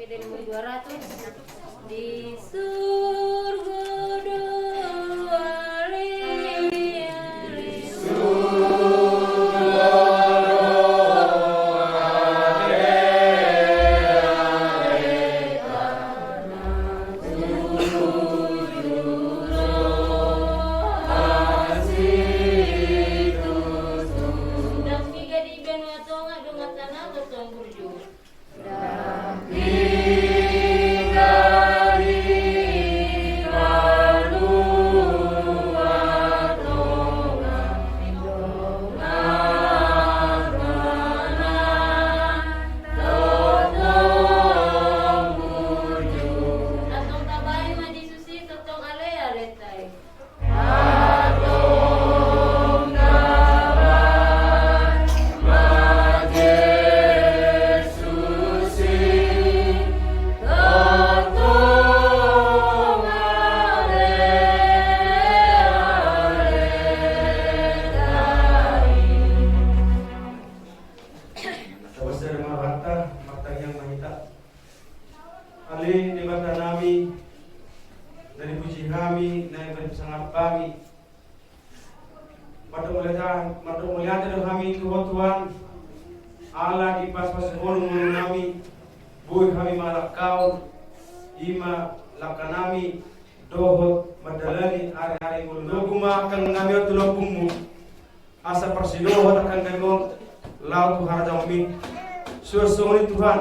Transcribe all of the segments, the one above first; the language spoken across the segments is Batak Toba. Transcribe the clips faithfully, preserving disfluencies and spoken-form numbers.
Di surgo do ale, ale. Ndang piga di banua tonga dongan tano tongtong burju. Tongtong tabahen ma disi, tongtong ale, ale tai. Adong damang ma Jesus i, tongtong ale, ale tai. Tauas sada ma rohanta, martangiang ma hita. Ale Debata nami, na dipuji hami, na dipasangap hami. Mandok mauliate, mandok mauliate do hami tu Ho Tuhan, ala dipasupasu Ho ngolu nami, boi hami mangalangka, i ma langka nami, dohot mandalani ari-ari ngolu. Lobu ma angkang nami on tu lambungmu. Asa parsidohot angkang nami on laho tu harajaonmi. Suang songon i Tuhan,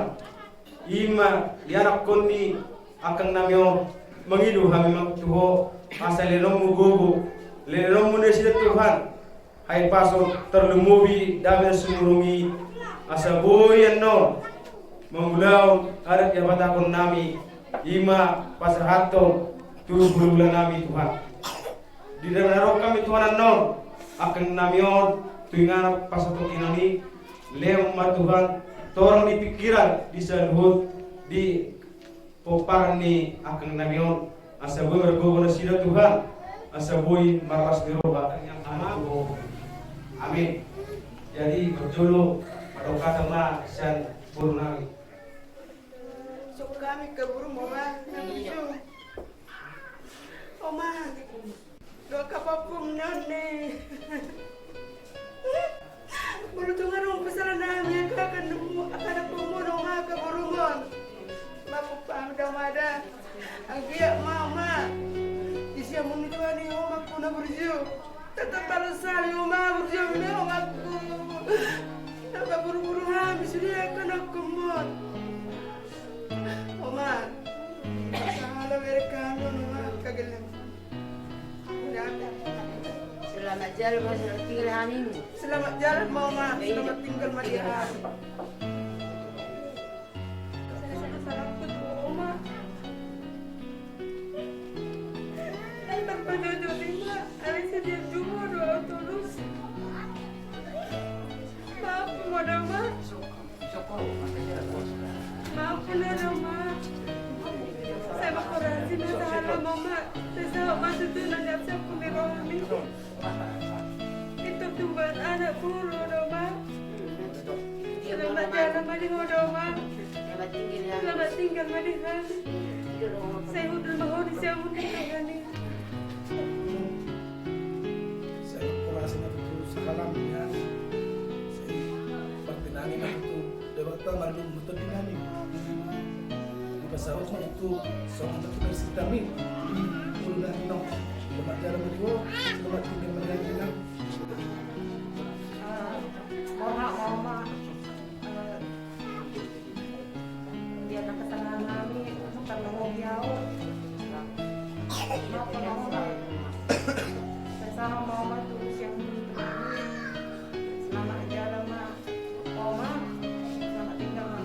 i ma ianakhon ni angkang nami on, mangido hami ma tu Ho, asa lelenonmu gogo, lelenonmu nasida Tuhan, hahipason, tarlumobi dame na sumurung i, asa boi annon mangulahon adat ni habatahon nami, i ma pasahathon tu hulahula nami Tuhan. Di na ro hami Tuhan annon, angkang nami on, tu inganan parsatongkinan i, lehon ma Tuhan torang ni pingkiran, di saluhut di pomparan ni angkang nami on, asa boi margogo nasida Tuhan, asa boi marlas ni roha. Amin. Jadi parjolo, adong hata ma sian boru nami. Suka hami angka boru, Oma. Oma, dohot angka pampung nami. Molo tung adong pasalan nami angka, angka anakmu, angka anakmu, Oma, angka borumon. Maaf, Oma, ndang mada. Anggiat ma, Oma, disi hamu ni tua ni, Oma, angka na burju. Tetap talas sari, Oma, burju ni, Oma, angka. Angka boru-boru hami sude angka anakmu. Oma, sahala berek hami, Oma, kageleng. Selamat jalan, Oma, selamat tinggal hami. Selamat jalan, Oma, selamat tinggal ma di hami. Salam-salam tu Oma. Tanpa jodoh lima, alai sedia jumpa doa tulus. Maaf, Oma, Oma. Maaf, Oma. Sai mangkorasi ma sahala, Oma. Sai sahat ma tutu na niat siapkon ni rohami. Pintor tumbuan anak boru, Oma. Selamat jalan ma di ho, Oma. Selamat tinggal ma di hami. Sai hundul ma ho di siamun ni rohani. Sai mangkorasi ma tutu sahalam, ya. Sai partinani ma tutu. Debata marlum muter di nami. Dipasaut ma tutu songon na tutu dari sitami. Ulu nami no. Selamat jalan ma di ho, selamat tinggal ma di hami. Ah, mohon maaf, Oma. Ah, dia na kesalahan nami, bukan mau dia. Maaf, Oma. Saya salah, Oma, tuh siang ini. Selamat jalan, Ma. Oma, selamat tinggal, Ma.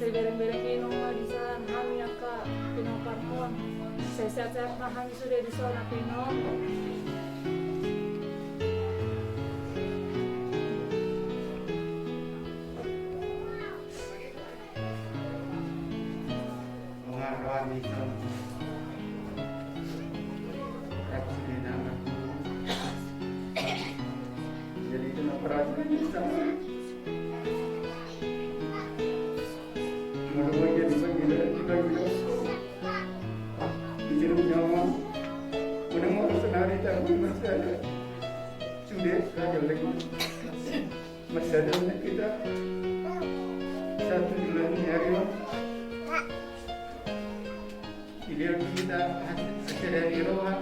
Bereng-bereng inong ma dison hami angka pinomparmon. Sehat-sehat ma hami sude dison angka inong. Jadi itu nama perasaan. Mula-mula jadi panggilan, panggilan. Di jeruk nyawa. Mudah-mudahan senari tak pun masih ada. Sudah, kagak lagi. Masih ada anak kita. Satu bulan hari, Bang. Tidak kita hasil dari roha.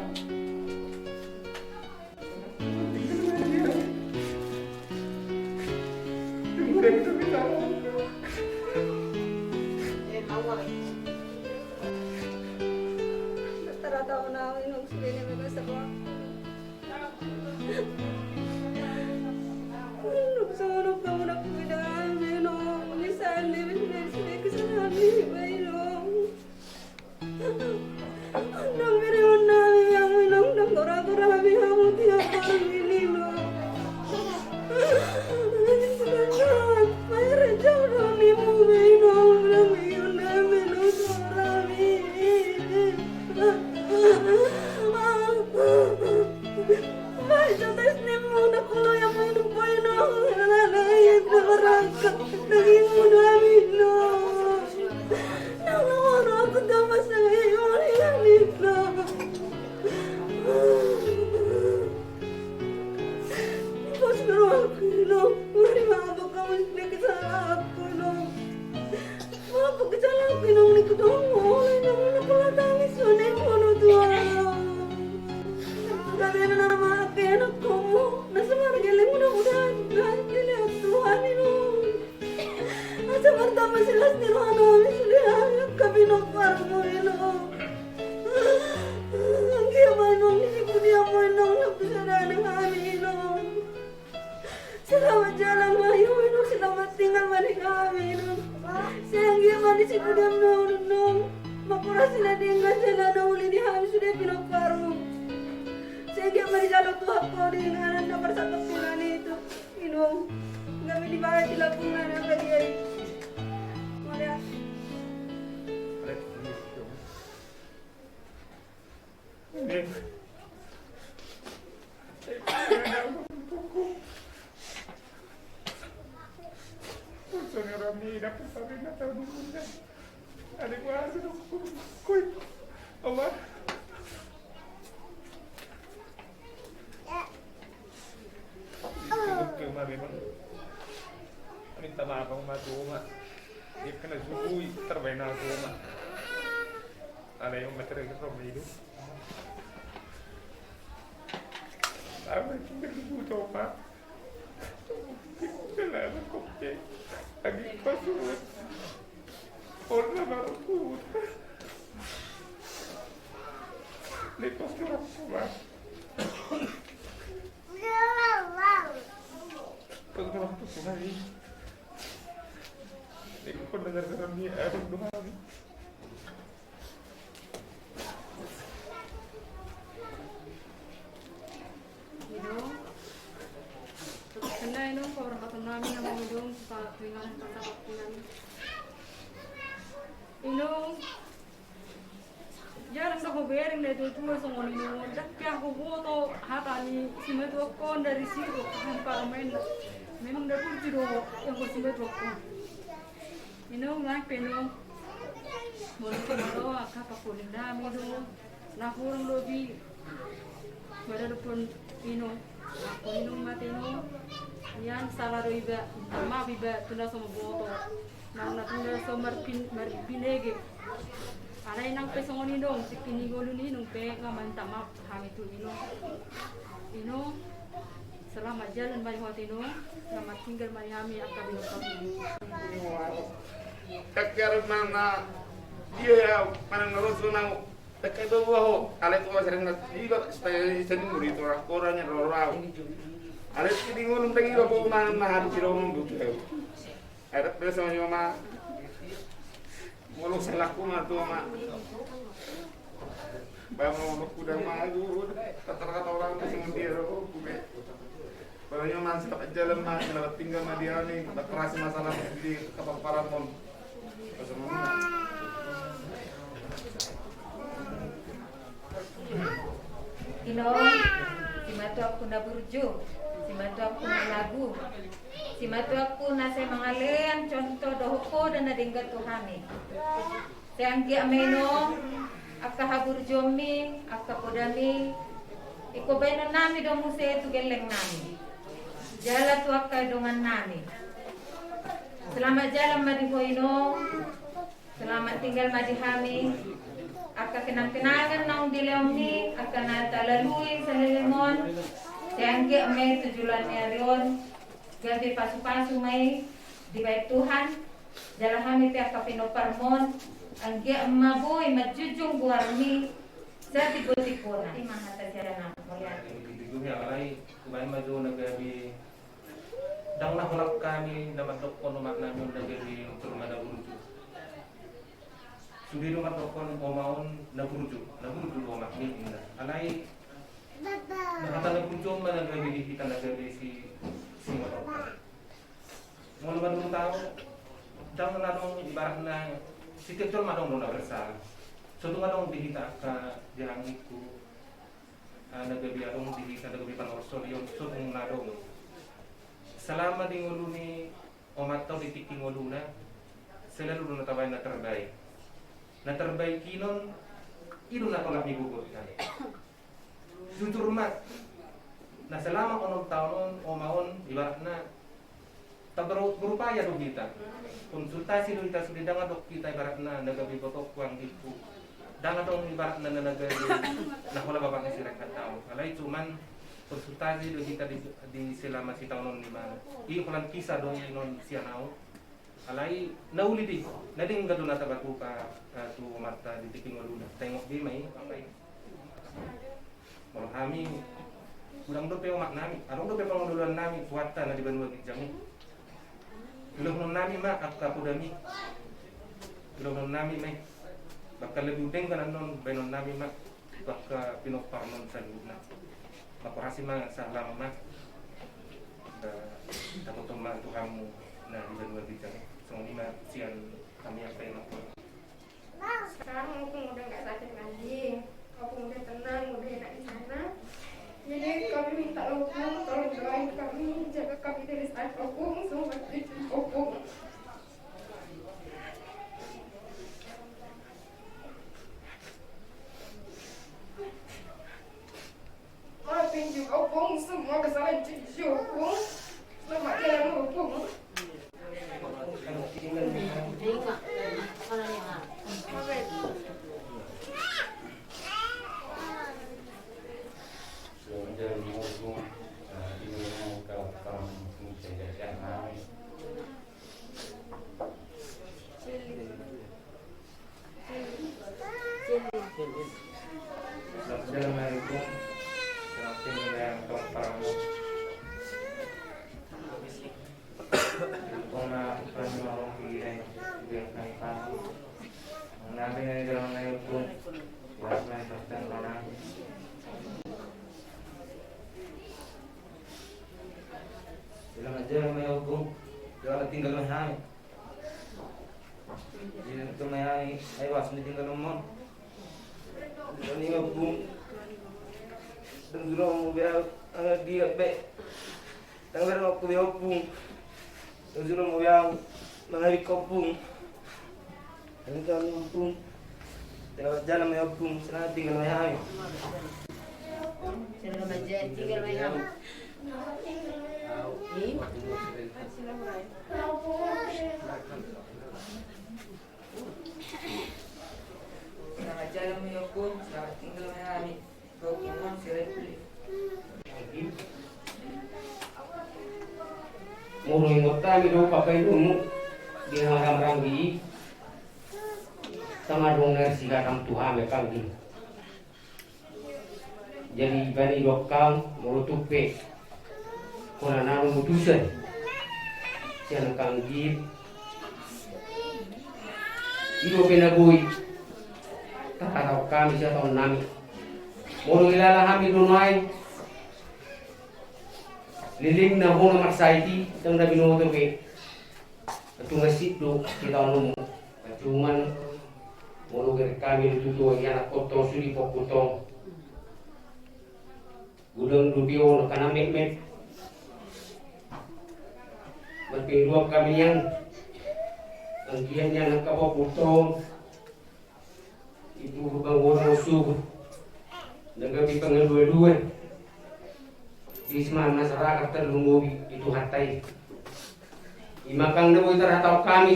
Asa martamba silas ni roha nami sude hami angka pinomparmu, Inong. Anggiat ma, Inong, disi pudianmu, Inong, na husada nang hami, Inong. Selamat jalan ma, Inong, selamat tinggal ma di hami, Inong. Sai anggiat ma disi pudianmu, Inong. Mangkorasi na denggan, sai na uli di hami sude pinomparmu. Sai anggiat ma dijalo Tuhan ho denggan na parsangkap Tuhan itu. Inong, gabe dibahen di lambungna na badia i. Mauliate. Oke, ma memang. Minta maaf, Bang, ma tu ma. Dia kena sugui, terbaik na tu ma. Ada yang materi ke Romi itu. Aku tinggal di Buto, Pak. Kenapa kok, Cek? Lagi pas. Ora baru puta. Lepas tu rasa, Bang. Pas tu rasa, Bang. Lepas dengar-dengar ni, aduh, Bang. Inong. Kena, Inong, paborhaton nami, Inong, Inong, tu inganan parsangkap Tuhan. Inong. Jarang do hubereng na tua-tua songon i, Inong. Ndang pe huboto hata ni simatuangkon dari situ, kan, parmaen. Memang dapur tu do, yang simatuangkon. Inong, nang pe, Inong. Molo tu molo angka pangkolinami do. Na hurang lobi. Mada dohot Inong. Angkon Inong mate, Inong. Nian sala do iba. Maaf iba tu na so mamboto. Nang na tu na so marbin-, marbinege. Alai nang pe songon i, Inong. Tingki ni ngolu ni Inong pe nga minta maaf hami tu Inong. Inong. Selamat jalan ma di hot, Inong. Selamat tinggal ma di hami angka pinomparmon. Takkiar mana dia ya, mana ngeroso nau. Takkiar do ho. Ale tu sering ngat iba, supaya sering muri tu orang korang yang rorau. Ale tu di ngolum tangi ba ho, mana mahal sirong butuh. Ada pesan yo ma. Molo salahku ma tu ma. Ba molo kuda ma tu, kata-kata orang tu songon dia do, kuda. Pala nyo ma silapat jalan ma, silapat tinggal ma di hami, batarasi masalah di kapamparan mon. Pasangan ma. Inong, simatuakku na burju, simatuakku na lagu, simatuakku na sai mangalean contoh dohot poda na denggan tu hami. Sai anggiat ma inong, angka haburjuonmi, angka podami, ingkon baenonnami do muse tu gellengnami. Jala tu angka dongannami. Selamat jalan ma di ho inong, selamat tinggal ma di hami. Angka kenang-kenangan naung dilehonmi, angka na talalui saleleng on, sai anggiat ma i tu joloan ni ari on, gabe pasu-pasu ma i dibahen Tuhan. Jala hami pe angka pinomparmon, anggiat ma boi manjunjung goarmi satimbo-timbona. I ma hata sian anak mauliate. Di dunia alai, hubahen ma jo na gabe, ndang na holan hami na mandokkon omaknami on na gabe jolma na burju. Sude do mandokkon oma on na burju, na burju do omakmi, ninna. Alai, na hata na burju on ma na gabe di hita na gabe si, si mandokkon. Molo manurut au, ndang na adong ibaratna, setiap jolma adong do na bersalah. So tung adong di hita angka di anggiku, ah, na gabe adong di hita na gabe panorsolion, so tung na adong. Selama di ngolu ni omanta on di tingki ngoluna, selalu do na tabaen na terbaik. Na terbaik i non, i do na tolap ni gogo hita. Jujur ma, na selama onom taon on, oma on, ibaratna, taber-, berupaya do hita. Konsultasi do hita sude, ndang adong hita ibaratna na gabe botokku anggiku. Ndang adong ibaratna na, na gabe na holan bapak ni si rengkat taon. Alai cuman konsultasi do hita di, di selama sitaon on ima. I holan kisah do i non sian au. Alai na uli di, na denggan do na tapatupa, eh, tu omanta di tingki ngoluna. Taingot be ma i, apa i. Molo hami, godang dope omaknami, adong dope pangoluannami, tuanta na di banua ginjang i. Ulohononnami ma angka podami. Ulohononnami ma i. Bahkan lebih denggan annon baenonnami ma. Angka pinomparmon saluhutna. Makorasi ma, sahalamo ma. Da, taboto ma tu hamu na di banua ginjang. Songon i ma sian hami angka i ma. Sekarang Opung udah nggak sakit lagi. Opung udah tenang, udah enak di sana. Jadi kami minta Opung tolong doain kami, jaga kami dari sakit Opung, semua sakit Opung. Maafin juga Opung semua kesalahan cucu Opung. Selamat jalan Opung. Assalamualaikum. Selamat tinggal, Bang. Kona kami mau pilih biar kami tahu. Mengambil dalam itu buat main persen kona. Bilang aja sama ya, Bung. Jangan tinggal sama kami. Iya, itu mah ya, ayo, was, ini tinggal ngomong. Ini ngomong. Dan dulu mau biar, eh, dia be. Ndang bereng au be, Ompung. Ndang jolo au be, mangadopi Ompung. Ndang jolo, Ompung. Selamat jalan ma i, Ompung. Selamat tinggal ma i. Selamat jalan tinggal ma i. Selamat jalan ma i, Ompung. Selamat tinggal ma i. Molo ingot hami do papainonmu di hamaranggi i, sama dong na sigaram tu hami kanggi. Jadi bani dokkang molo tupe kona nano mutusan sian kanggi. Dope na boi tarhatahon hami sian hataonnami. Molo ilala hami do nuaeng lelengna hona marsahit i, ndang na binoto be. Tung hansit do hita on. Cuman molo gerek hami do tutu ianakhonta on, sude pahompunta on, godang dope on angka na metmet. Marpinduan hami nian, anggiat nian angka pahompunta on, ibu bang godang suhut, na gabe pangalualuan di sma masyarakat, tarlumobi di Tuhanta i. I ma angkang na boi tarhatahon hami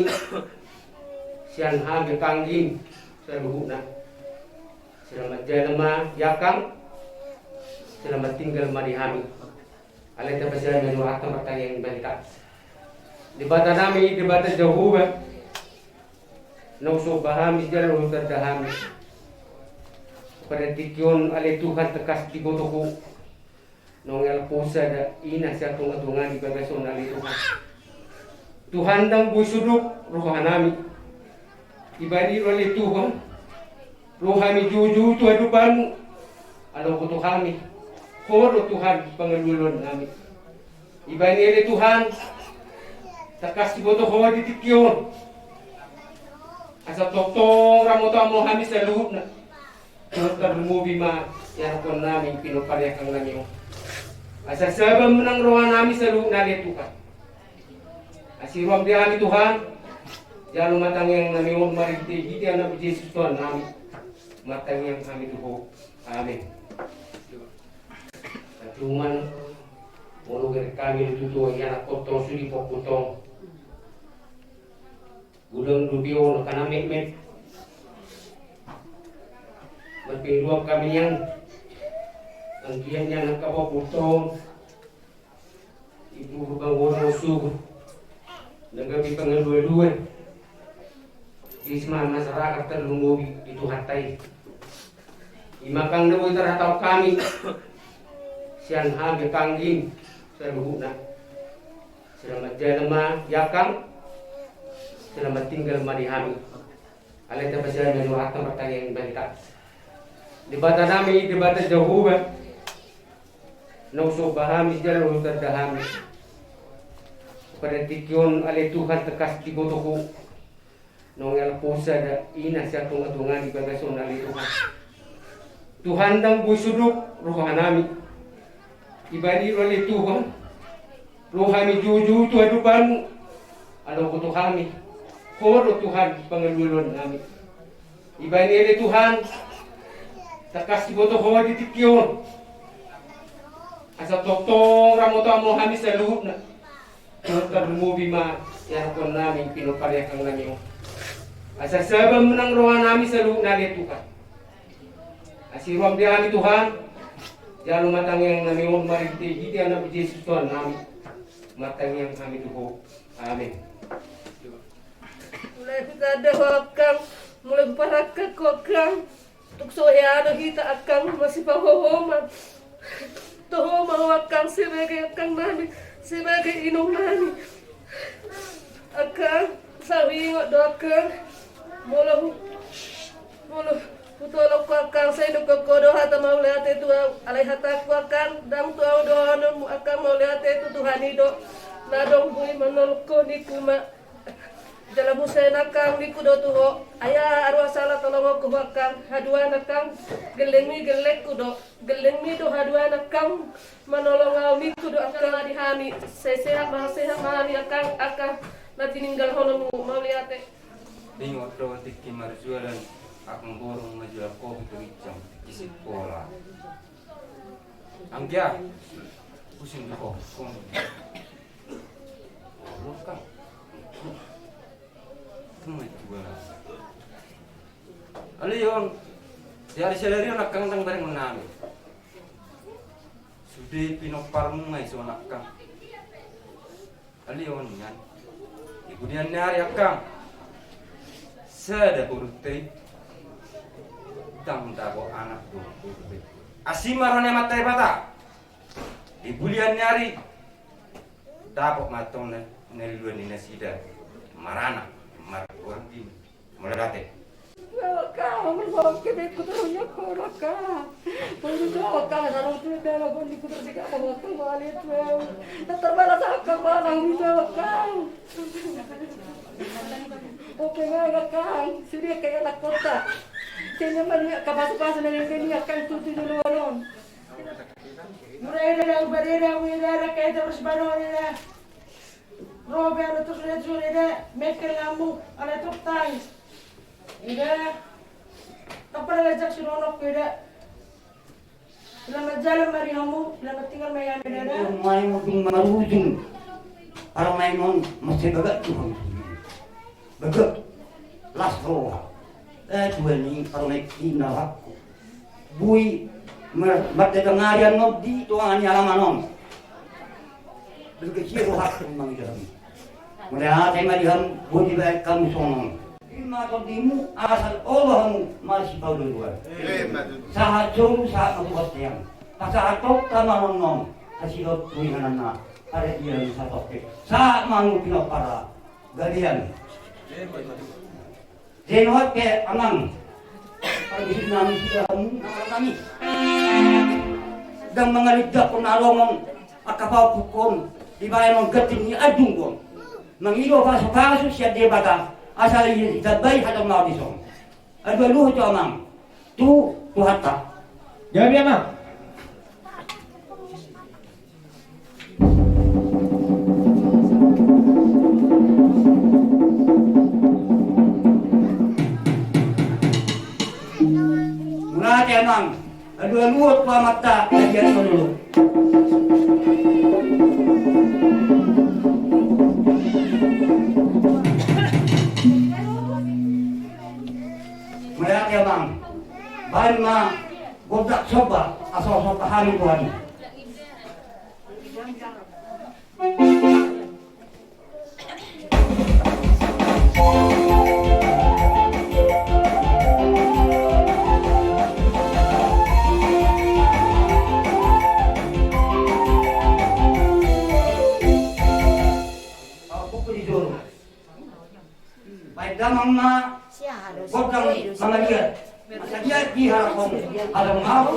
sian hami angkang i saluhutna. Selamat jalan ma di angkang, selamat tinggal ma di hami. Alai tapasian ma rohanta martangiang ma hita. Debatanami, Debata Jahowa, naung somba hami jala naung tanda hami. Pada tingki on ale Tuhan, tangkas diboto Ho. Naung alai posa da ina sian tongatonga di bagasan on ale Tuhan. Tuhan, ndang boi sudok rohanami. Ibana i do ale Tuhan, ro hami joujou tu adopanMu. Ala huboto hami Ho do Tuhan pangalualuannami. Ibana i ale Tuhan, tangkas diboto Ho di tingki on. Asa tongtong ramotanMu hami saluhutna. Tarlumobi ma ianakhonnami, pinompar ni angkangnami on. Asa saba ma nang rohanami saluhutna ale Tuhan. Asi rohaM di hami Tuhan. Jalo ma tangiangnami on marhitehite Anakmu Jesus Tuhannami. Martangiang hami tu Ho. Amen. Cuman molo gerek hami do tutu ianakhonta on, sude pahompunta on, godang dope on angka na metmet. Marpinduan hami nian, anggiat nian angka pahompunta on, ibu bang godang suhut, na gabe pangalualuan di sma masyarakat, tarlumobi di Tuhanta i. I ma angkang na boi tarhatahon hami sian hami angkang i saluhutna. Selamat jalan ma di angkang, selamat tinggal ma di hami. Alai tapasian ma rohanta martangiang ma hita. Debatanami, Debata Jahowa, naung somba hami jala naung tanda hami. Pada tingki on ale Tuhan, tangkas diboto Ho. Naung alai posa da ina sian tongatonga di bagasan on ale Tuhan. Tuhan, ndang boi sudok rohanami. Ibana i do ale Tuhan, ro hami joujou tu adopanMu. Ala huboto hami Ho do Tuhan pangalualuannami. Ibana i ale Tuhan, tangkas diboto Ho di tingki on. Asa tongtong ramotanMu hami saluhutna. Tarlumobi ma ianakhonnami, pinompar ni angkangnami on. Asa saba ma nang rohanami saluhutna ale Tuhan. Asi rohaM di hami Tuhan. Jalo ma tangiangnami on marhitehite Anakmu Jesus Tuhannami. Martangiang hami tu Ho. Amen. Mulai hutanda Ho angkang, mulai huparangkat Ho angkang. Tung so hea do hita angkang, masipahohoman. Toho ma Ho angkang sebagai angkangnami, sebagai inongnami. Angkang, sai huingot do angkang. Molo hu-, molo hutolong Ho angkang, sai dungkon Ho do hata mauliate tu ahu. Alai hatangku angkang, ndang tu ahu dohononmu angkang, mauliate tu Tuhan i do. Na adong boi manolong Ho, ningku ma. Jala muse angkang, ningku do tu ho, ai aha sala tolongonku ho angkang, haduan angkang, gellengmi gellengku do, gellengmi do haduan angkang, manolong ahu ningku do angkang. Di hami, sai sehat ma, sehat ma hami angkang, angka na tininggalhononmu, mauliate. Ingot do tingki marjualan, angkang borong majual kopi tu ginjang, tingki sikola. Anggia, pusing do ho, kong. Loh, kang. Cuma jual. Alai on, di ari sadari on angkang ndang bereng nami. Sude pinomparmu ngai so angkang. Alai on nian. Di pudian ni ari angkang. Sada boru te. Ndang dapot anak do boru te. Asi ma roha ni Amanta Debata. Di bulian ni ari, dapot ma antong na, na liluan ni nasida maranak, margoar bini. Mauliate. Kang, mauliate, kang, mauliate, kang. Mauliate, kang, sarung tu bela, kondisi kuter sika, mauliate, kang. Dokter bala saka, kang, mauliate, kang. Oke, nggak, kang. Sudah kayak anak kota. Sini mah dia kapasu-pasu dengan dia, kang, tutu dulu, alon. Mura eda, ubar eda, uida, raka eda, terus baru eda. Robe, anu, terus eda, terus eda, mekel, ngamuk, ala tuk tang. Eda, kapala lajak si ronok, eda. Selamat jalan ma di hamu, selamat tinggal ma i, eda, eda. Mai mudung marujung. Armai non, masih bagak Tuhan. Bagak. Las roha. Eh, Tuhan i, armai kina hakku. Boi ma-, mardagang ari annon di tonga ni alaman on. Bergesi rohakku mangido hamu. Mauliate ma di hamu, boi dibaen hamu songon on. I ma tondimu, asal olo hamu marsipaolo-oloan. Sahat solu, sahat ma tu bontean. Pasahathon ma annon, hasilot tu ingananna, pada dia ni satoke. Sahat ma hamu pinompar gabean. Jadi nuaeng pe, amang. Pargisi nami, suda hamu, nami. Ndang mangalindangkon na adong on, angka pahompungkon, dibaen on ganding ni anjung on. Mangido pasu-pasu sian Debata, asa ditambai hata na dison. Alualuhon tu amang. Tu Tuhanta. Gabe, amang. Mauliate, amang. Alualuhon tu amanta, gabe ma dulu. Mauliate, amang. Baen ma gondang somba, asa somba hami Tuhan i. Baen damang ma gondang mangaliat. Masa dia diharapkan ada mau.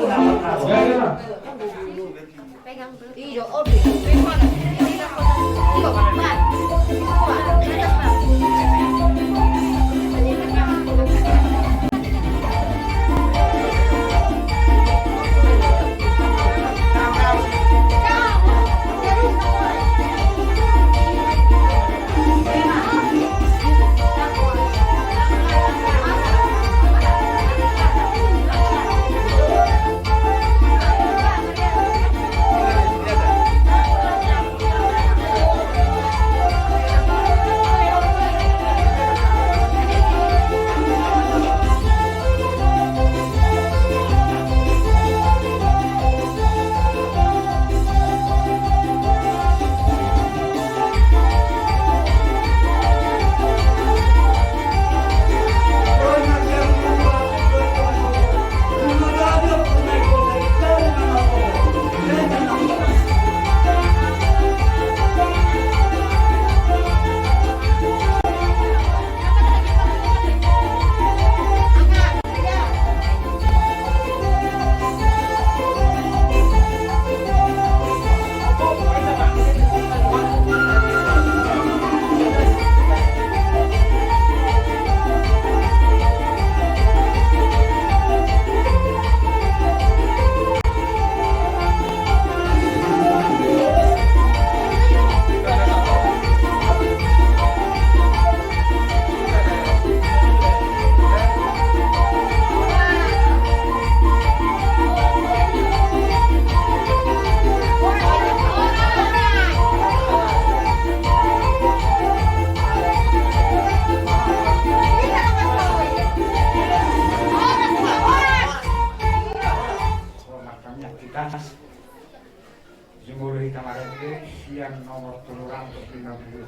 Jumolo hita marende sian nomor tolu ratus lima puluh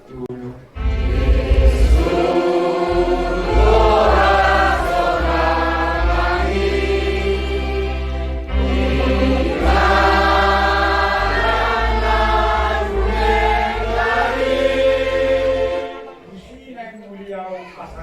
tolu. Di si na mulia on pasal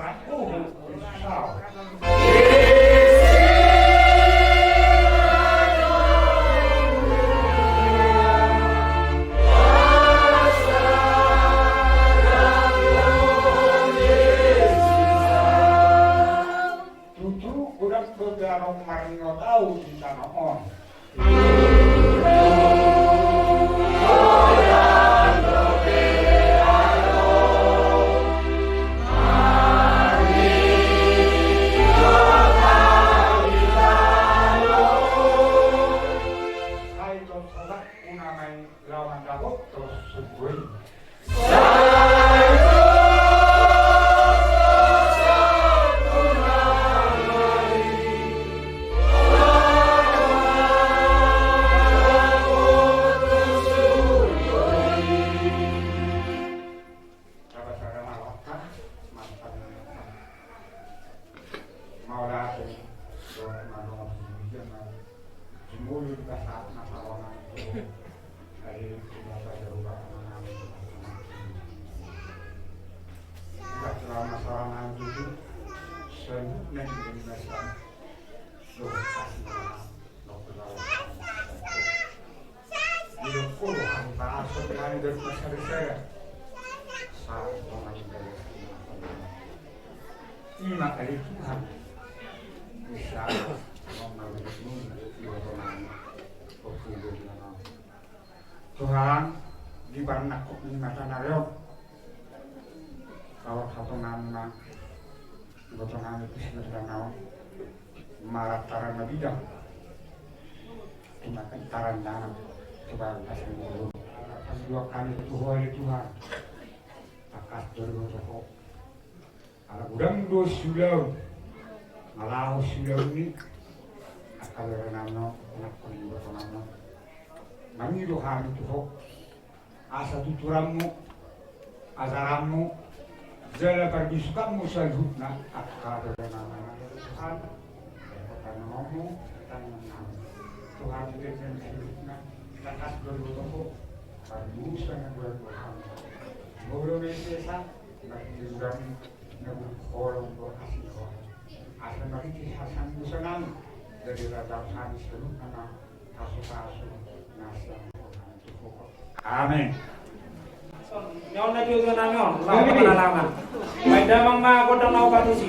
Tutu godang do ganup maringot ahu di tano on. Sai do sobat unamai lawan dapot do sungguh i. Ima ale Tuhan, bisa mamaringi di botonami. Tuhan, di parnangkok ni mata na ro, sahat hatonami ma di botonami, di botonami on, marataran na bidang tu mata taran dana, coba kasih dulu. Pas dua kali tu ho ale Tuhan, takas dulu tu ho. Ala godang do siulaon, na laho siulaon ni angka berenami on, anakku ni botonami on. Mangido hami tu ho, asa tuturanmu, ajaranmu, jala parbisukanmu saluhutna angka berenami on. Tuhan, Tuhan, Tuhan, takas do tu ho, parmusa na buat Tuhan. Molo na sesa, martiruran na buruk holong do asi ni roha. Asa marisi hasanggusanami, jadi raja hami saluhutna ma pasupasu na sian Tuhan. Amin. Nyawa na tuatua nami on, laho pangalaman. Baen damang ma gondang na opat tusi.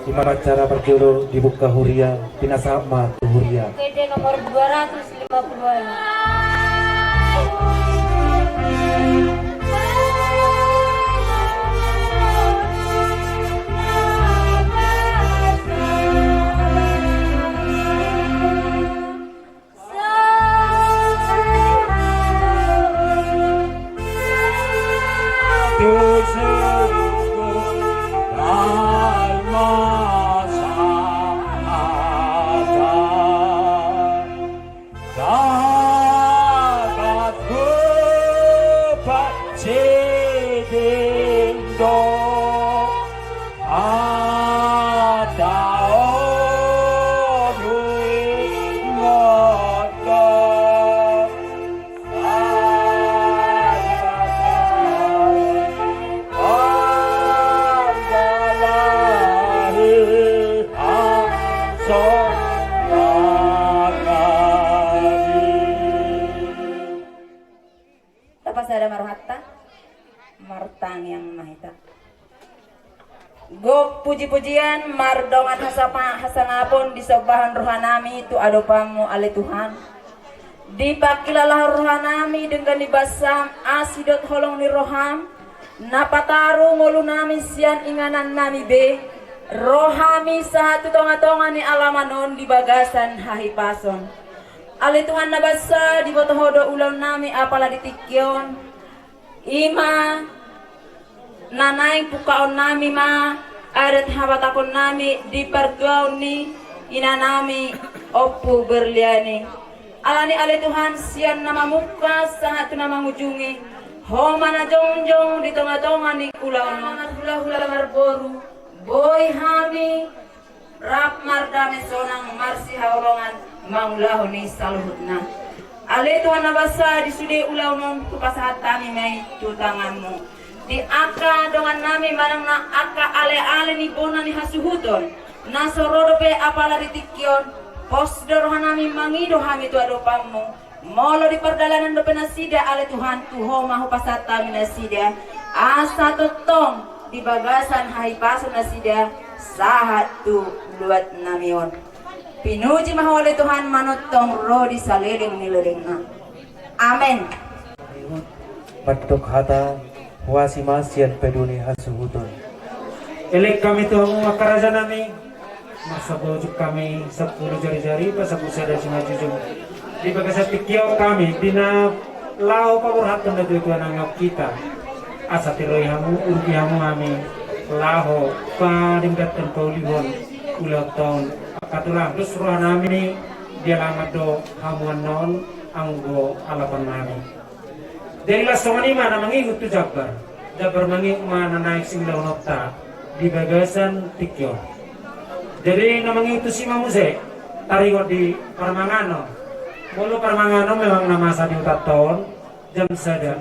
Ima acara parjolo dibuka huria, pinasahat ma tu huria. P D nomor dua ratus lima puluh enam. Tapasada ma rohanta, martangiang ma hita. Gok puji-pujian mardongan hasapa-, hasangapon disombahon rohanami tu adopanmu ale Tuhan. Dipangkilalahon rohanami denggan ni basam asi dohot holong ni roham, na pataru ngolunami sian inganannami be, ro hami sahat tu tonga-tonga ni alaman on di bagasan hahipason. Ale Tuhan na basa, diboto Ho do ulaonnami apala di tingki on. Ima na naeng pungkaonnami ma adat habatahonnami di partuaon ni inanami Ompu Berliani. Alani ale Tuhan, sian na mamungka sahat tu na mangujungi, Ho ma na jongjong di tonga-tonga ni ulaon on. Hula-hula marboru, boi hami rap mardame sonang marsihaholongan mangulahon i saluhutna. Ale Tuhan na basa, di sude ulaon on hupasahat hami ma i tu tanganmu. Di angka dongannami manang na angka ale-ale ni bona ni hasuhuton na so ro dope apala di tingki on, pos do rohanami mangido hami tu adopanmu. Molo di pardalanan dope nasida ale Tuhan, tu Ho ma hupasahat hami nasida, asa tongtong di bagasan hahipason nasida sahat tu luatnami on. Pinuji ma Ho ale Tuhan manongtong ro di saleleng ni lelengna. Amen. Mandok hata, huasi ma sian paido ni hasuhuton. Elek hami tu hamu angka rajanami, marsabojung hami sampulu jari-jari, pasabut sada simanjujung. Di bagasan tingki on hami, di na laho paborhathon na tua-tua nang hita. Asa tiroi hamu, urupi hamu hami, laho padengganhon paulihon ulaonta on. Angka tulang, dos rohanami, di alaman do hamu annon, anggo alapannami. Jadi laos songon i ma na mangihut tu jambar. Jambar mangihut ma na naeng siulahononta di bagasan tingki on. Jadi na mangihut tusi ma muse taringot di parmanganon. Molo parmanganon memang na masa di hutanta on jam sada.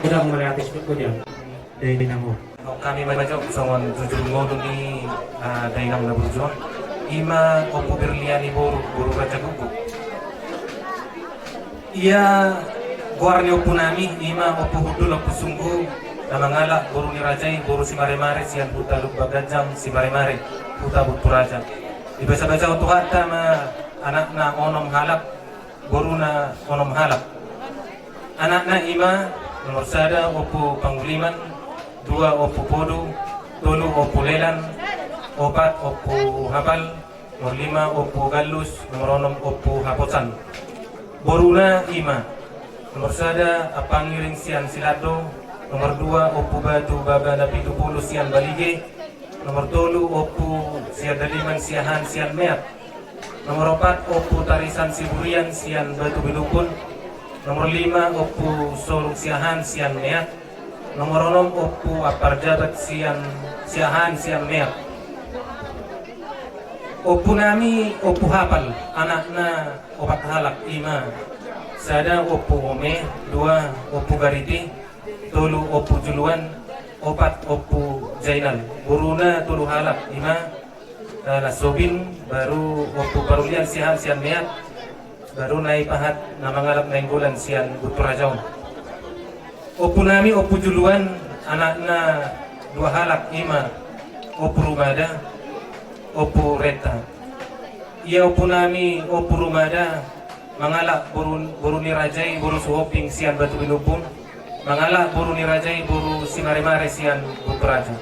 Godang mauliate, godang. Dainang. Hami ma jo songon jujur ngolu ni, ah, dainang na burju on. Ima Ompu Berliani boru, boru Raja Guguk. Ia goar ni ompunami, ima Ompu Hundul, Ompu Sunggu, na mangalap boru ni raja i, boru Simaremare, sian huta Lumban Ganjang, Simaremare, huta Buturaja. Dibasa-basa Tuhanta ma anakna onom halak, boruna onom halak. Anakna ima, nomor sada Ompu Panguliman, dua Ompu Podu, tolu Ompu Lelan, opat Ompu Hapal, nomor lima Ompu Gallus, nomor onom Ompu Haposan. Boruna ima, nomor sada Ampangiring sian Silando, nomor dua Ompu Batu Baba Napitupulu sian Balige, nomor tolu Ompu Siandaliman Siahaan sian Meat. Nomor opat Ompu Tarisan Siburian sian Batu Bilumbun. Nomor lima Ompu Solung Siahaan sian Meat. Nomor onom Ompu Amparjabat sian Siahaan sian Meat. Ompunami Ompu Hapal, anakna opat halak, ima sada Ompu Ome, dua Ompu Gariti, tolu Ompu Juluan, opat Ompu Jainal. Boruna tolu halak, ima, eh, Lasobin, baru Ompu Parulian Siahaan sian Meat, baru Naipahat na mangalap Nainggolan sian Buturaja on. Ompunami Ompu Juluan, anakna dua halak, ima Ompu Rumada, Ompu Reta. Ia ompu nami Ompu Rumada, mangalap boru, boru ni raja i boru Sihombing sian Batu Binubung, mangalap boru ni raja i boru Simaremare sian Bunturaja.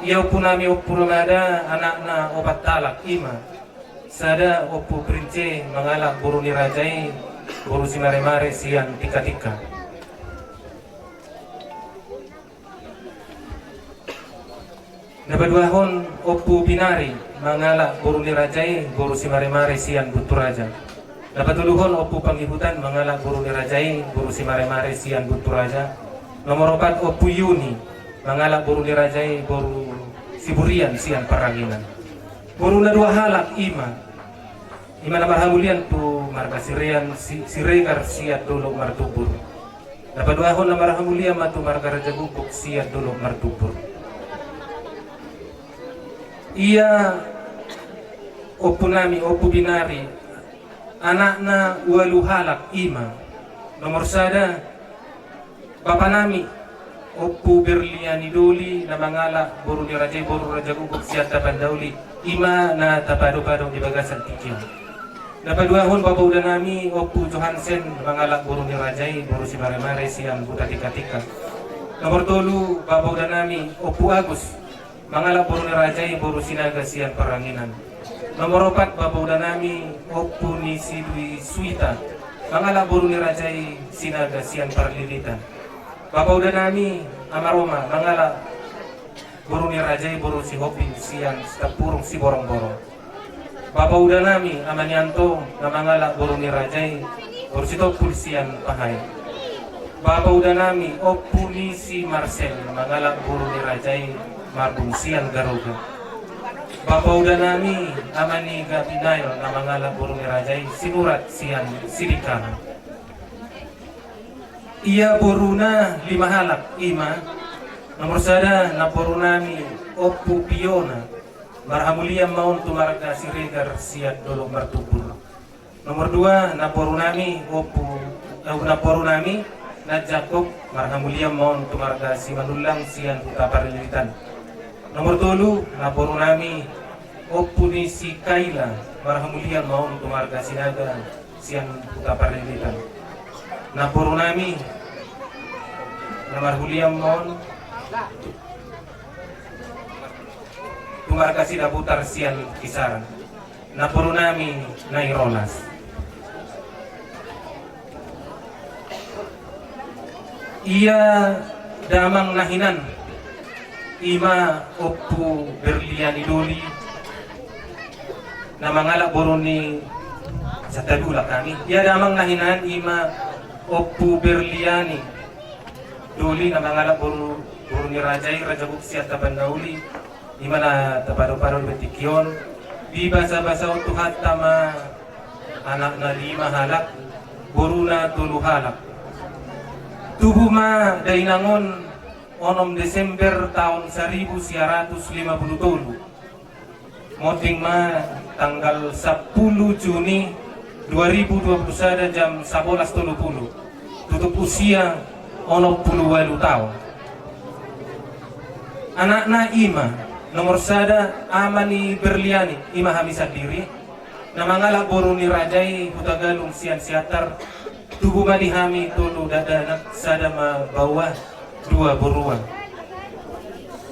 Ia ompu nami Ompu Rumada anakna opat halak, i ma: sada Ompu Prince, mangalap boru ni raja i boru Simaremare sian Tingkatingka. Na paduahon Ompu Binari, mangalap boru ni raja i boru Simaremare sian Bunturaja. Na patoluhon Ompu Pangihutan, mangalap boru ni raja i boru Simaremare sian Bunturaja. Nomor opat Ompu Yuni, mangalap boru ni raja i boru Siburian sian Parranginan. Boru na dua halak, i ma: i ma na marhamulian tu marga Sirean, Si-, Siregar sian Dolok Martubur. Na paduahon na marhamulian ma tu marga Raja Guguk sian Dolok Martubur. Ia ompu nami Ompu Binari, anakna ualu halak, i ma: nomor sada, bapa nami Ompu Berliani Doli, na mangalap boru ni raja i boru Raja Guguk sian Tapandauli, i ma na tapadopado di bagasan tingki on. Na paduahon bapauda nami Ompu Johansen, mangalap boru ni raja i boru Simaremare sian Huta Tingkatingka. Nomor tolu bapauda nami Ompu Agus, mangalap boru ni raja i boru Sinaga sian Parranginan. Nomor opat bapauda nami Ompu ni si Dwi Suita, mangalap boru ni raja i Sinaga sian Parlilitan. Bapauda nami Ama Roma, mangalap boru ni raja i boru Sihombing sian Sitampurung Siborongborong. Bapauda nami Ama Nianto, na mangalap boru ni raja i boru Sitompul sian Pahai. Bapauda nami Ompu ni si Marsel, mangalap boru ni raja i Marbun sian Garoga. Bapauda nami Ama ni Gabinael, na mangalap boru ni raja i Sinurat sian Sidikalang. Ia boruna lima halak, i ma: nomor sada namboru nami Ompu Piona, marhamulian ma on tu marga Siregar sian Dolok Martubur. Nomor dua namboru nami Ompu, eh, namboru nami Nat Jakob, marhamulian ma on tu marga Simanullang sian Huta Parlilitan. Nomor tolu namboru nami Ompu ni si Kaila, marhamulian ma on tu marga Sinaga sian Huta Parlilitan. Namboru nami na marhamulian ma on tu marga Sidabutar sian Kisaran. Namboru nami Nairolas. Ia damang na hinan, i ma Ompu Berliani Doli, na mangalap boru ni, santabi, ulang hami. Ia damang na hinan, i ma Ompu Berliani Doli, na mangalap boru, boru ni raja i Raja Guguk sian Tapandauli, i ma na tapadopado di tingki on. Dibasabasahon Tuhanta ma anakna lima halak, boruna tolu halak. Tubu ma dainang on onom Desember taon saribu sia ratus lima pulu tolu. Monding ma tanggal sampulu Juni dua ribu dua pulu sada jam sabolas tolu pulu. Tutup usia onom pulu ualu taon. Anakna i ma: nomor sada, Ama ni Berliani, i ma hami sandiri, na mangalap boru ni raja i Hutagalung sian Siantar. Tubu ma di hami tolu dakdanak, sada ma baoa, dua borua.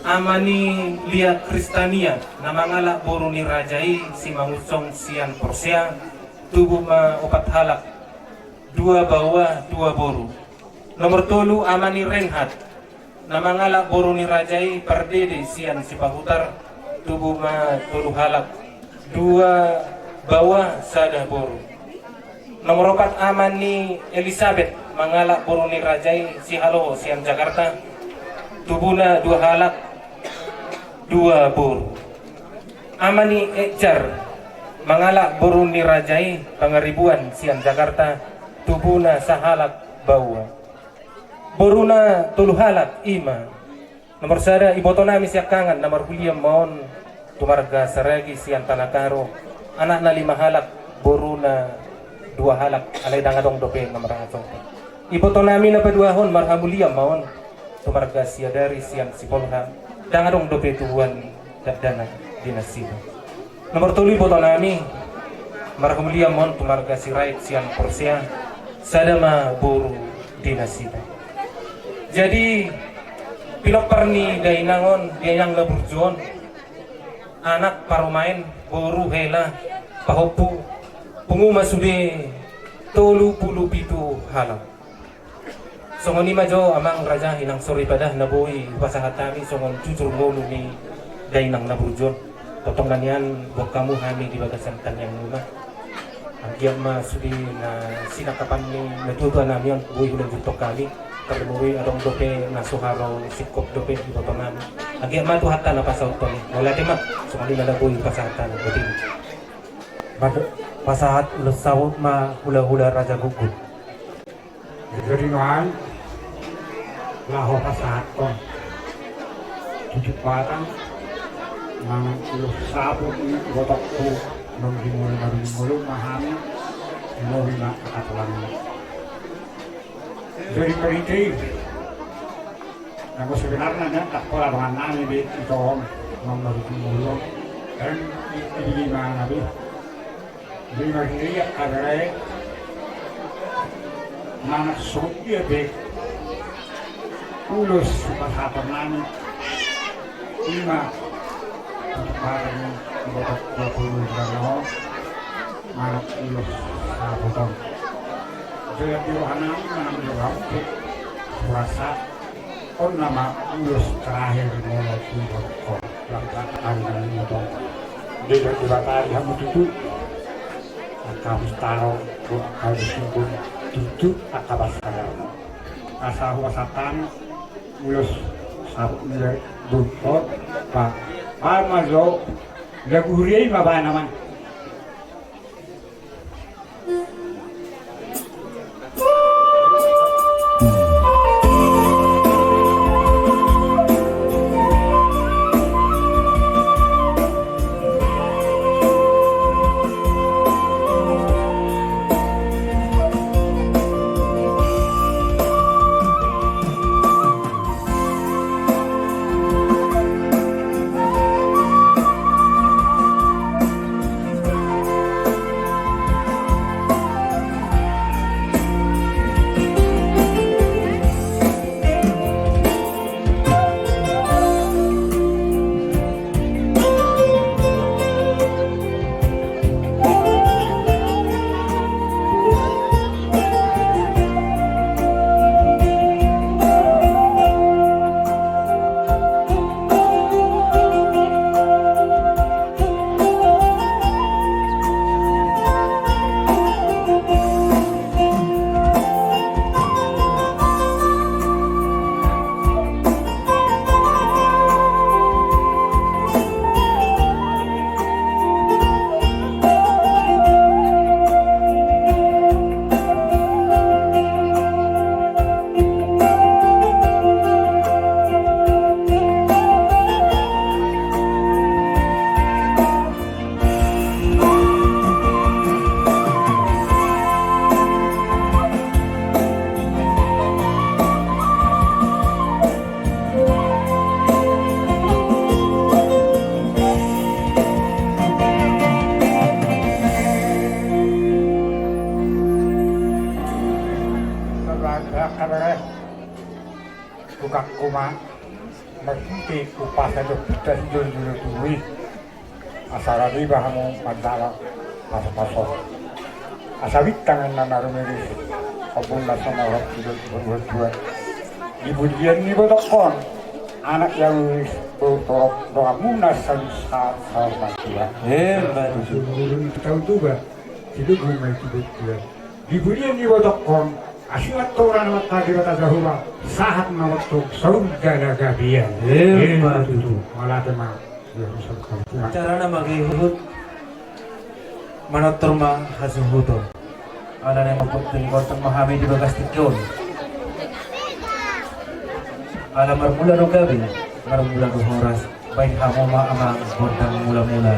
Ama ni Lia Kristania, na mangalap boru ni raja i Simangunsong sian Porsea. Tubu ma opat halak, dua baoa, dua boru. Nomor tolu, Ama ni Reinhard, na mangalap boru ni raja i Pardede sian Sipahutar. Tubu ma tolu halak, dua baoa, sada boru. Nomor opat, Ama ni Elisabet, mangalap boru ni raja i Sihaloho sian Jakarta. Tubuna dua halak, dua boru. Ama ni Ekjar, mangalap boru ni raja i Pangaribuan sian Jakarta. Tubuna sahalak, baoa. Boruna tolu halak, i ma: nomor sada, iboto nami siangkangan, na marhamulian ma on tu marga Saragi sian Tanah Karo, anakna lima halak, boruna dua halak, alai ndang adong dope na marhahasohotan. Iboto nami na paduahon marhamulian ma on tu marga Siadari sian Sipolha, ndang adong dope tubuan dakdanak. di nasida. Nomor tolu iboto nami, marhamulian ma on tu marga Sirait sian Porsea, sada ma boru di nasida. Jadi, pinompar ni dainang on, dainang na burju on, anak, parumaen, boru, hela, pahompu, pungu ma sude tolu pulu pitu halak. Songon i ma jo amang raja, inang soripada, na boi hupasahat hami songon jujur ngolu ni dainang na burju on. Tongtong na nian boan hamu hami di bagasan tangiang muna. Anggiat ma sude na sinangkapan ni natuatua nami on boi hulanjuthon hami. Tarlumobi adong dope na so haro singkop dope iboto nami. Anggiat ma Tuhanta na pasauthon i. Mauliate ma, songon i ma na boi hupasahat hami. Boti. Pasahat ulos saput ma hulahula Raja Gukguk. Jadi nuaeng laho pasahathon tujuh batang manang ulos saput ni ibotongku. Nunga dimulai marujung ngolu ma hami. Mauliate ma angka tulang. Jadi panitia i, nang sebenarna nian ndang pola dongan nami be ito on, nunga marujung ngolu on. Dan i, i, i, i, mana be. Jadi marhite i angka bere, manang songon dia pe ulos pasahaton nami, ima untuk barang ni botok dua puluh lima on, manang ulos saput on. Jadi di roha nami, manang di roha mungkin, kurasa on nama ulos terakhir molo tu botok on. Langkah ari na motong. Deda Debata di hamu tutu. Angka mustaro, angka disimbun tutu, angka basara. Asa hupasahat ulos saput ni botok on, pa, pa ma jo. Lagu huria i ma baen amang. Tukang koma. Marhite umpasa dohot pinta sijolo-jolo tubu i. Asa ra deba hamu manjalo pasu-pasu. Asa bintang na marumiris, ombun na sumorop di dolok dua. Di pudian ni botok on, anak yang riris bau torop, donganmuna salusa saur matua. Emma tutu. Di Luhut Toba, di Luhut ma i tu Botua. Di pudian ni botok on, asi ma torop na mangkatai Debata Jahowa, sahat ma botok saur jala gabe. Emma tutu. Mauliate ma. Carana ma gabe huhut, manortor ma hasuhuton. Ala naeng mamboan tingki on ma hami di bagas tingki on. Ala marmula do gabe, marmula do horas. Baen hamu ma amang gondang mula-mula.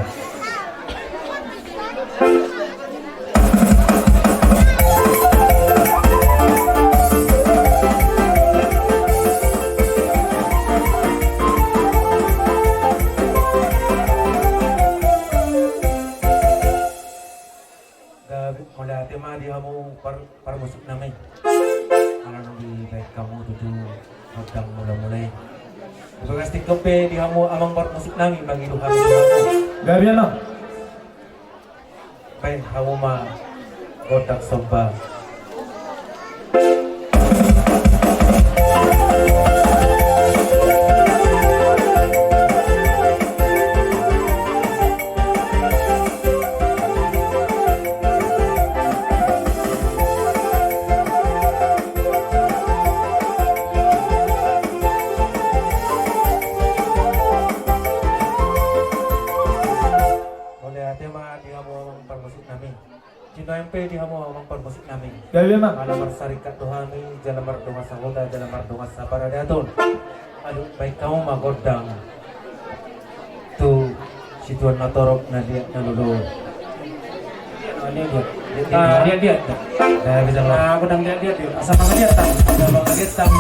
Di hamu par-, parmusik nami. Ala nunga dibaen hamu tutu gondang mula-mula i. Di bagas tingki on pe di hamu amang parmusik nami, mangido hami di hamu. Gabe ma. Baen hamu ma gondang somba. Mauliate ma di hamu amang parmusik nami. Tinoem pe di hamu amang parmusik nami. Gabe ma. Ala marsarikat do hami, jala mardongan sahuta, jala mardongan saparadaton. Aduh, baen hamu ma gondang tu situan na torop, na liat, na lolo. Ah, liat, liat. Ah, liat, liat. Nah, bisa lah. Ah, gondang liat, liat, liat. Asa mangaliat, tang. Asa mangaliat, tang.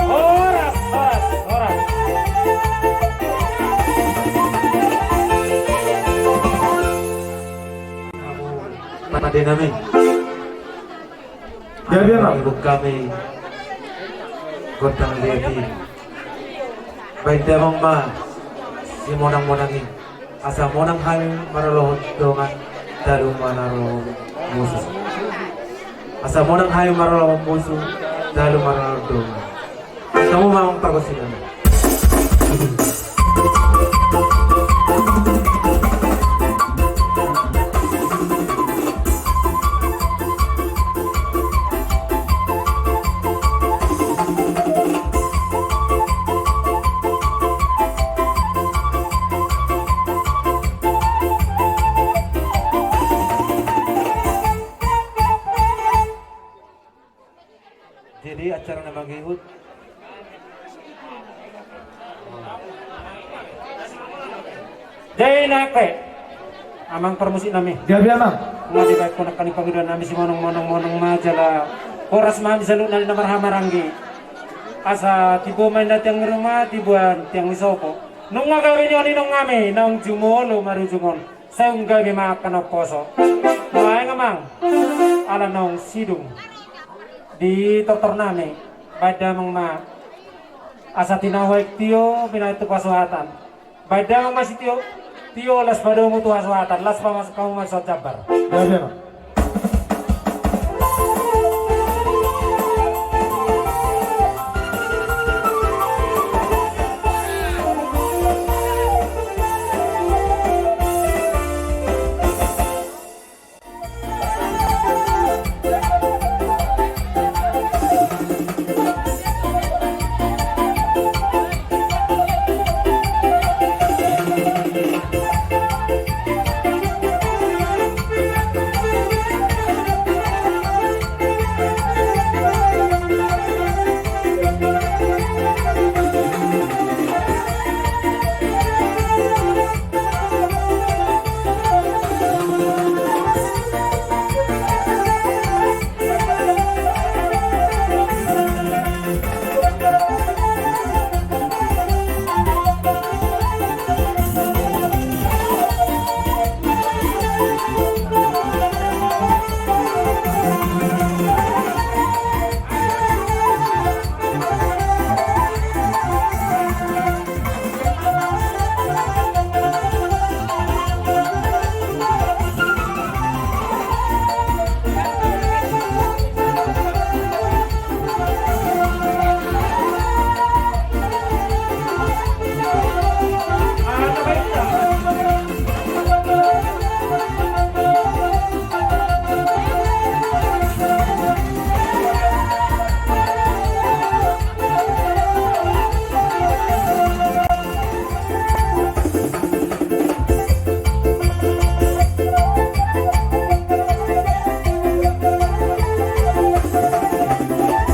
Horas, horas, horas. Pande nami. Jadi, Bang. Ibuk hami gondang liat i. Baen damang ma simonang-monang i. Asa monang hami maralohon dongan, talu maralohon musu. Asa monang hami maralohon musu, talu maralohon dongan. Hamu ma amang pargonsi nami. Jadi acara na mangihut Jadi nangkin, amang parmusik nami. Gabe, amang. Nga dibaen ho nangkin pangidoan nami, simonong-monong-monong ma jala horas ma hami saluhutna na marhahamaranggi. Asa timbo ma inna tiang ni ruma, timbo tiang ni sopo. Nunga gabe ni on inong nami naung jumolo marujung on. Sai gabe ma angka naposo. Nuaeng, amang, ala naung sidung di tortor nami, baen damang ma. Asa tinahu aek tio, binaen tu pasuhatan. Baen damang ma sitio, tio las padomu tu hasuhatan, las pamasuk hamu ma suhat jambar. Gabe, amang.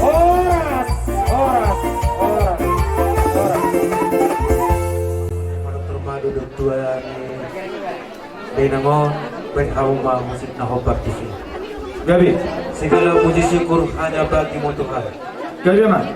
Horas, horas, horas, horas. Manang terpadu do tuan. Baen ma on, baen hamu ma musik na hombar tusi. Gabe. Segala puji syukur hanya bagimu Tuhan. Gabe, amang.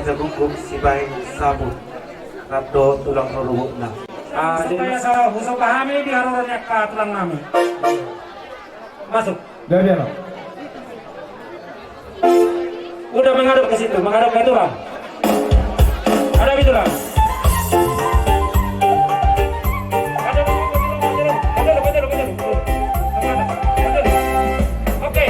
Sagukguk sibahen sabut, rap dohot tulang rorobotna. Ah, supaya jadi sa-, husomba hami di haroro ni angka tulang nami. Masuk. Dia, dia, no. Udah menghadap ke situ, menghadap ke tulang. Hadapi tulang. Oke.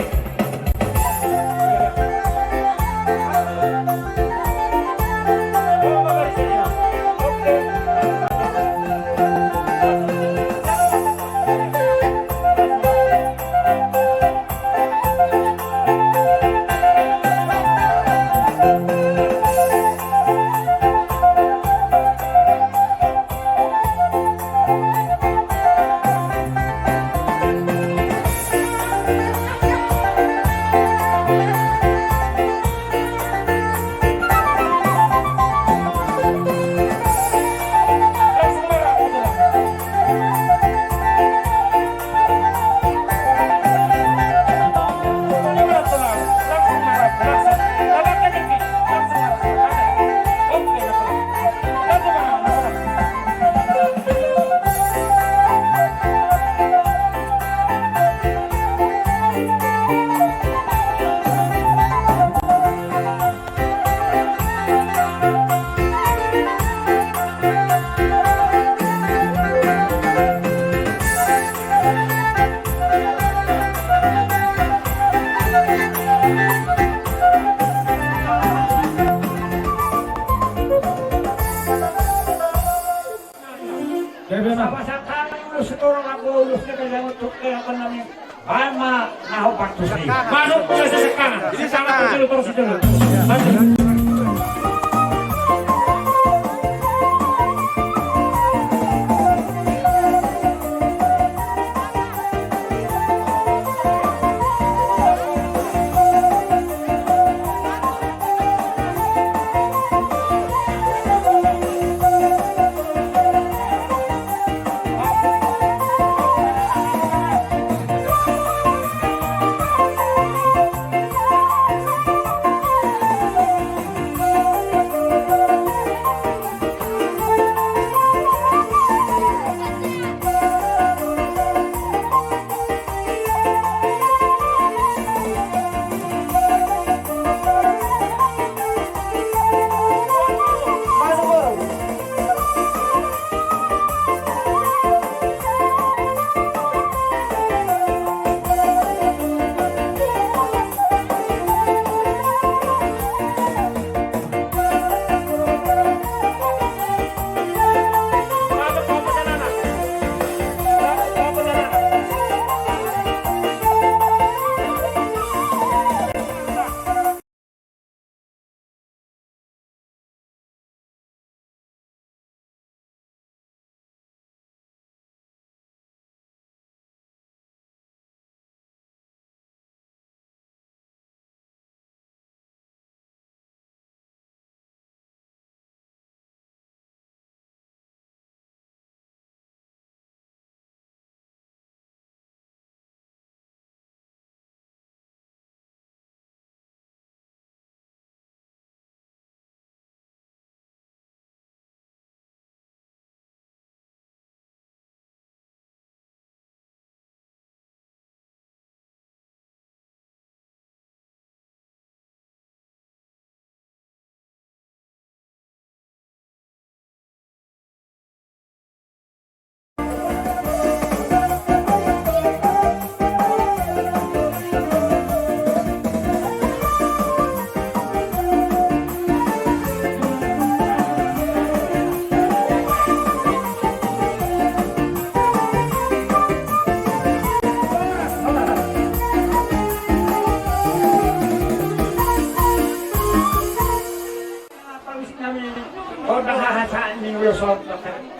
Jadi, nah. Sama-sama ulos setorang aku, ulos dia kerja untuk, eh, apa namanya? Baen ma na hombar tusi. Masuk ke sesekangan. Jadi, sangat betul, terus itu. Masuk. Pausik nami, hona haha saat ni ulos on,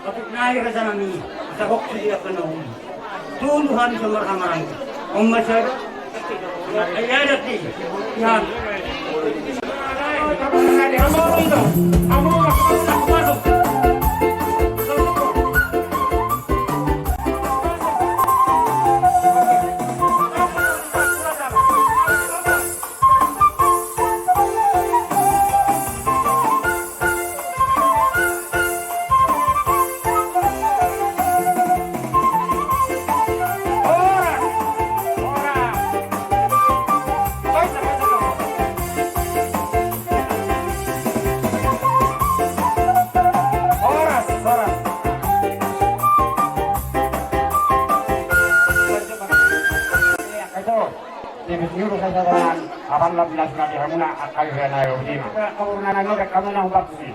tapi nai raja nami, asa hoki dia kena uli. Tuluhan sumber hamarang. Om masyarakat. Iya, ada di. Ya. Kamu itu. Kamu masuk, masuk. Apala las na di hamuna angka ira na i. Kamu na nang baen hamu na umpat si.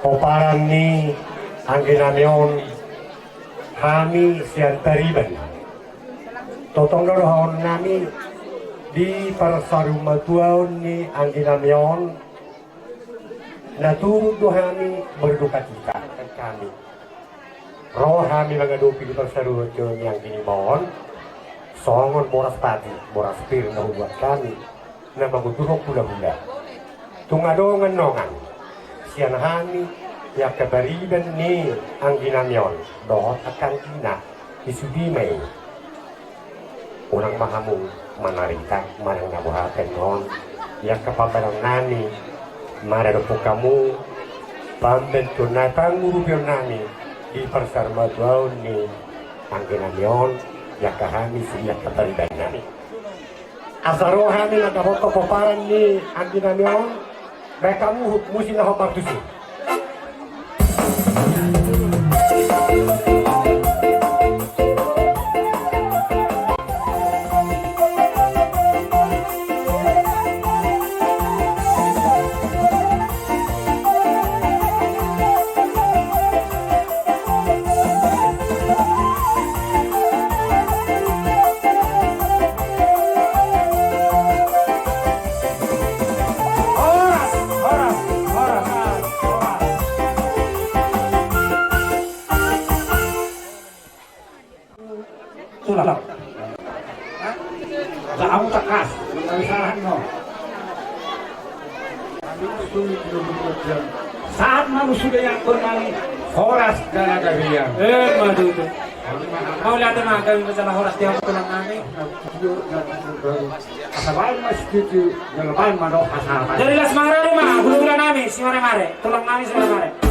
Pomparan ni angginami on, hami sian Pariban. Tongtong do dohononnami di parsaurmatuaon ni angginami on, na turut do hami berduka cita. Hami ro hami mangadopi di parsaurmatuaon ni angginami on songon boras padi, boras pir na hubuat hami, na manguturhon hulahula. Tung adong annon sian hami, angka pariban ni angginami on dohot angka anggina, di sude ma i. Unang ma hamu manarita manang na boha pe annon, angka pambahenonnami maradophon hamu, pambahenonnami, pangurupionnami di parsaurmatuaon ni angginami on, angka hami sude angka paribannami. Asa ro hami mandapothon pomparan ni angginami on, baen hamu musi na hombar tusi. Tulang. Hah? Lah, amu tangkas. Dari salah no. Sahat ma sude, ya, kurnani. Horas jala gabe. Eh, madu tu. Mauliate ma, gabe jala horas dia tulang nami. Asa baen ma setuju, jala baen ma dohot hasahatan. Jadi las mangararu ma, hulahulanami, si Maremare, tulang nami si Maremare.